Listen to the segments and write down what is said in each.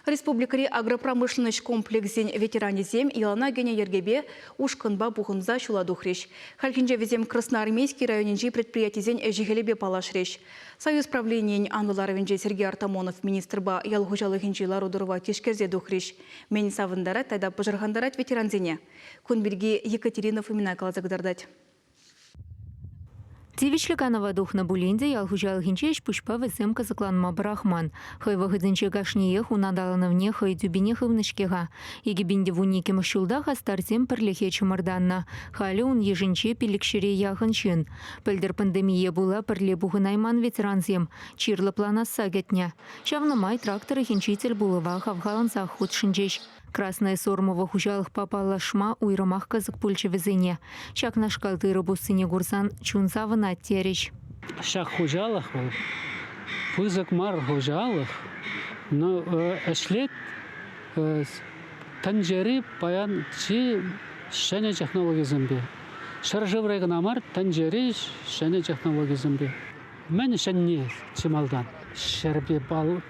Республикӑри агропромышленноҫ комплексӗн ветеранӗсем йӑлана кӗнӗ йӗркепе ушкӑнпа пухӑнса ҫула тухрӗҫ. Хальхинче вӗсем Красноармейски районӗнчи предприятисен ӗҫӗ-хӗлӗпе паллашрӗҫ. Союз правленийӗн анлӑ ларӑвӗнче Сергей Артамонов министрпа ял хуҫалӑхӗнчи лару-тӑрӑва тишкерсе тухрӗҫ. Мӗн савӑнтарать тата пӑшӑрхантарать ветерансене? Кун пирки Екатерина Фомина каласа кӑтартать. Тивӗҫлӗ канӑва тухнӑ пулин те ял хуҫалӑхӗнчи ӗҫ-пуҫпа вӗсем кӑсӑкланма пӑрахман. Хӑй вӑхӑтӗнче кашниех ун аталанӑвне хӑй тӳпине хывнӑ-ҫке-ха. 2012-мӗш ҫулта хастарсем пӗрлӗхе чӑмӑртаннӑ. Халӗ ун йышӗнче пилӗкҫӗре яхӑн ҫын. Пӗлтӗр пандемие пула пӗрле пухӑнайман ветерансем чир лӑпланасса кӗтнӗ. Ҫавна май Трак тӑрӑхӗнчи тӗлпулӑва хавхалансах хутшӑнчӗҫ. Красное Сормово хуҫалӑхпа паллашма уйрӑмах кӑсӑк пулчӗ вӗсене. Ҫакнашкал тырӑ пуссине курсан чун савӑнать терӗҫ. Ҫак хуҫалӑх вӑл пысӑк мар хуҫалӑх, но ӗҫлет тӗнчери паян чи ҫӗнӗ технологисемпе. Ҫӗршыври кӑна мар, тӗнчери ҫӗнӗ технологисемпе. Мӗн ҫӗнни чи малтан? Ҫӗрпе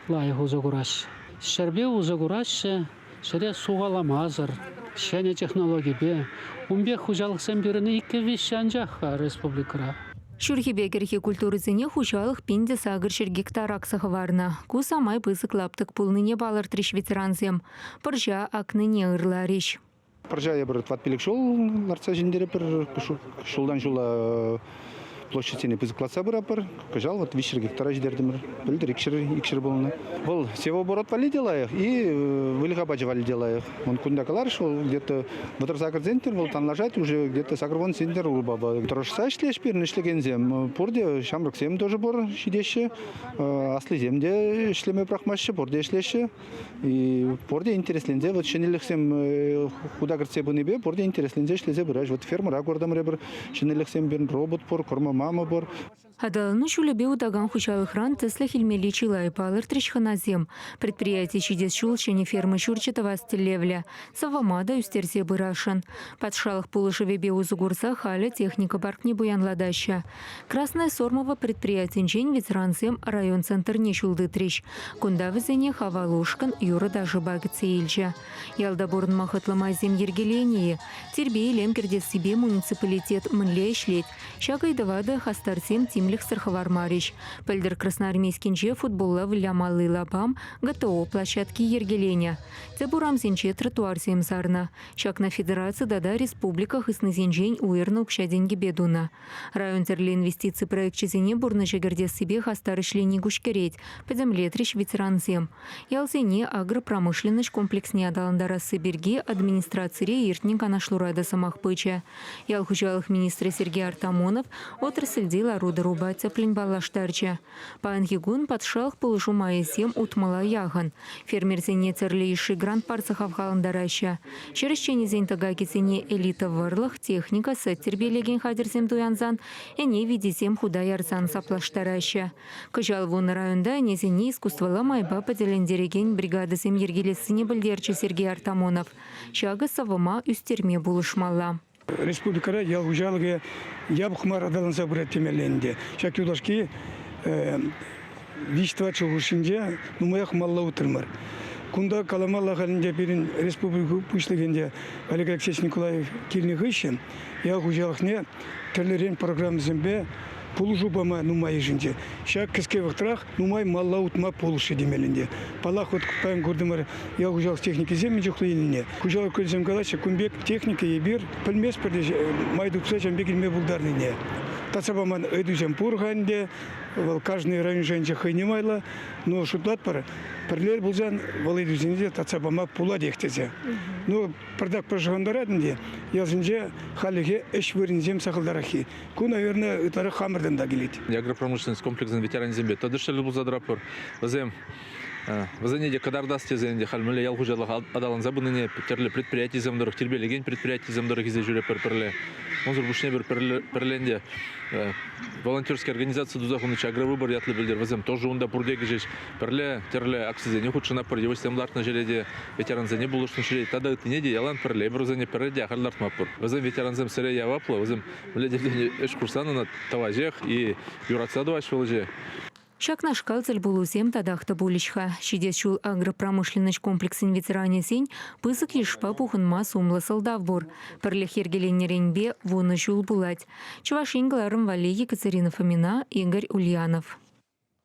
лайӑх усӑ кураҫҫӗ. Ҫӗрпе усӑ кураҫҫӗ, ҫӗре сухаламасӑр, ҫӗнӗ технологипе. Ун пек хуҫалӑхсем пирӗн иккӗ-виҫҫӗ анчах-ха республикӑра. Ҫурхипе кӗрхи культурӑсене хуҫалӑх 1800 гектар акса хӑварнӑ. Ку самай пысӑк лаптӑк пулнине палӑртрӗҫ ветерансем. Пӑрҫа акнине ырларӗҫ. Пӑрҫа эпир тӑват-пилӗк ҫул лартса ҫӗнтеретпӗр. Ҫултан ҫула площадьсене пысӑклатса пыратпӑр. Кӑҫал вот 300 гектара ҫитертӗмӗр. Пӗлтӗр 200 пулнӑ. Вӑл севооборот валли те лайӑх и выльӑх апачӗ валли те лайӑх. Он кунта каларӗҫ, вӑл где-то 38 центр вӑл танлашать, уже где-то 80 центр урпапа. Тӑрӑшса ӗҫлеҫ пирӗн ӗҫлекенсем. Пурте ҫамрӑксем тоже пур ҫитеҫҫӗ. Аслисем те ӗҫлеме пӑрахмаҫҫӗ, пурте ӗҫлеҫҫӗ. И пурте интересленсе, вот ҫӗнӗлӗхсем хута кӗртсе пынипе пурте интересленсе ӗҫлесе пыраҫ. Вот фермӑра куртӑмӑр эпир ҫӗнӗлӗхсем пирӗн робот пур, корма мама пур. Аталану ҫулӗпе утакан хуҫалӑхран тӗслӗх илмелли чылай палӑртрӗҫ хӑнасем. Предприяти ҫитес ҫул ҫӗнӗ ферма ҫурчӗ тӑвас тӗллевлӗ. Сӑвӑма та ӳстерсе пырасшӑн. Патшалӑх пулӑшӑвӗпе усӑ курса халӗ техника паркне пуянлатаҫҫӗ. Красное Сормово предприятинчен ветерансем район центрне ҫул тытрӗҫ. Кунта вӗсене Хавал ушкӑн юрӑ-ташӑпа кӗтсе илчӗ. Ялта пурӑнма хӑтлӑ майсем йӗркеленӗ-и? Тирпей-илем кӗртессипе муниципалитет мӗнле ӗҫлет? Ҫак ыйтӑва та хастарсем тимлӗхсӗр хӑвармарӗҫ. Пӗлтӗр Красноармейскинче футболла вылямалли лапам ГТО площадки йӗркеленӗ. Тӗп урамсенче тротуарсем сарнӑ. Ҫакна федераци тата республика хыснисенчен уйӑрнӑ укҫа-тенкӗпе тунӑ. Район тӗрлӗ инвестици проекчӗсене пурнӑҫа кӗртессипе хастар ӗҫлени куҫкӗрет, пӗтӗмлетрӗҫ ветерансем. Ялсене агропромышленноҫ комплексне аталантарасси пирки администрацире иртнӗ канашлура та сӑмах пычӗ. Ял хуҫалӑх министрӗ Сергей Артамонов отрасльти лару-тӑрупа тӗплӗн паллаштарчӗ. Паянхи кун патшалӑх пулӑшу майӗсем утмӑла яхӑн. Фермерсене тӗрлӗ йышши грант парса хавхалантараҫҫӗ. Ҫӗр ӗҫченӗсен тӑкакӗсене элита вӑрлӑх, техника, сӗт тирпейлекен хатӗрсем туянсан, ӗне витисем хута ярсан саплаштараҫҫӗ. Кӑҫал вунӑ районта ӗнесене искусствӑлла майпа пӗтӗлентерекен бригадӑсем йӗркелессине пӗлтерчӗ Сергей Артамонов. Ҫакӑ сӑвӑма ӳстерме пулӑшмалла. Республикӑра ял хуҫалӑхӗ япӑх мар аталанса пырать темелле ӗнтӗ. Ҫак юлашки виҫ-тӑват ҫул хушшинче нумаях малалла утрӑмӑр. Кунта каламалла халь ӗнтӗ пирӗн республика Пуҫлӑхӗн те Олег Алексеевич Николаев килнӗ хыҫҫӑн ял хуҫалӑхне тӗрлӗрен программӑсемпе пулӑшу пама нумай йышӑнчӗ. Ҫак кӗске вӑхӑтрах нумай малалла утма пулӑшрӗ темелле ӗнтӗ. Паллах, вот паян куртӑмӑр ял хуҫалӑх техникисем мӗн чухлӗ илнине. Хуҫалӑх кунӗсем калаҫҫӗ, кун пек техника эпир пӗлместпӗр те май тупса ҫавӑн пек илме пултарнине. Татса паман ыйтусем пур-ха ӗнтӗ. Вӑл кашни район шайӗнче хӑйне майлӑ. Но шутлатпӑр, пӗрле пулсан вӑл ыйтусене те татса пама пулатех тесе. Ну, пӑртак пӑшӑрхантарать ӗнтӗ. Ялсенче хальлӗхе ӗҫ вырӑнӗсем сахалтараххи. Ку, наверное, ытларах хамӑртан та килет. Агропромышленность комплексӗн ветеранӗсемпе тӑтӑш тӗл пулса тӑратпӑр. Вӗсем вӗсене те кӑтартас тесен ӗнтӗ халь мӗнле ял хуҫалӑх аталанса пынине тӗрлӗ предприятисем тӑрӑх, тирпейлекен предприятисем тӑрӑх илсе ҫӳретпӗр пӗрле. Унсӑр пуҫне пӗр пӗрле ӗнтӗ волонтерский организаци туса хунӑччӗ «Агровыбор» ятлӑ пӗлтӗр. Вӗсем тоже унта пурте кӗчӗҫ. Пӗрле тӗрлӗ акцисене хутшӑнатпӑр, йывӑҫсем лартнӑ ҫӗре те, ветерансене пулӑшнӑ ҫӗре тата ыттине те ялан пӗрле. Эпир вӗсене пӗрре те ахаль лартмастпӑр. Вӗсем ветерансем сӗре яваплӑ, вӗсем мӗнле тесен ӗҫ курсан ӑна тӑваҫех и юратса тӑваҫ вӑл ӗҫе. Ҫакнашкал тӗлпулусем татах та пулӗҫ-ха. Ҫитес ҫул агропромышленноҫ комплексӗн ветеранӗсен пысӑк йышпа пухӑнма сумлӑ сӑлтав пур. Пӗрлӗх йӗркеленнӗренпе вунӑ ҫул пулать. Чӑваш Ен кӑларӑм валли Екатерина Фомина, Игорь Ульянов.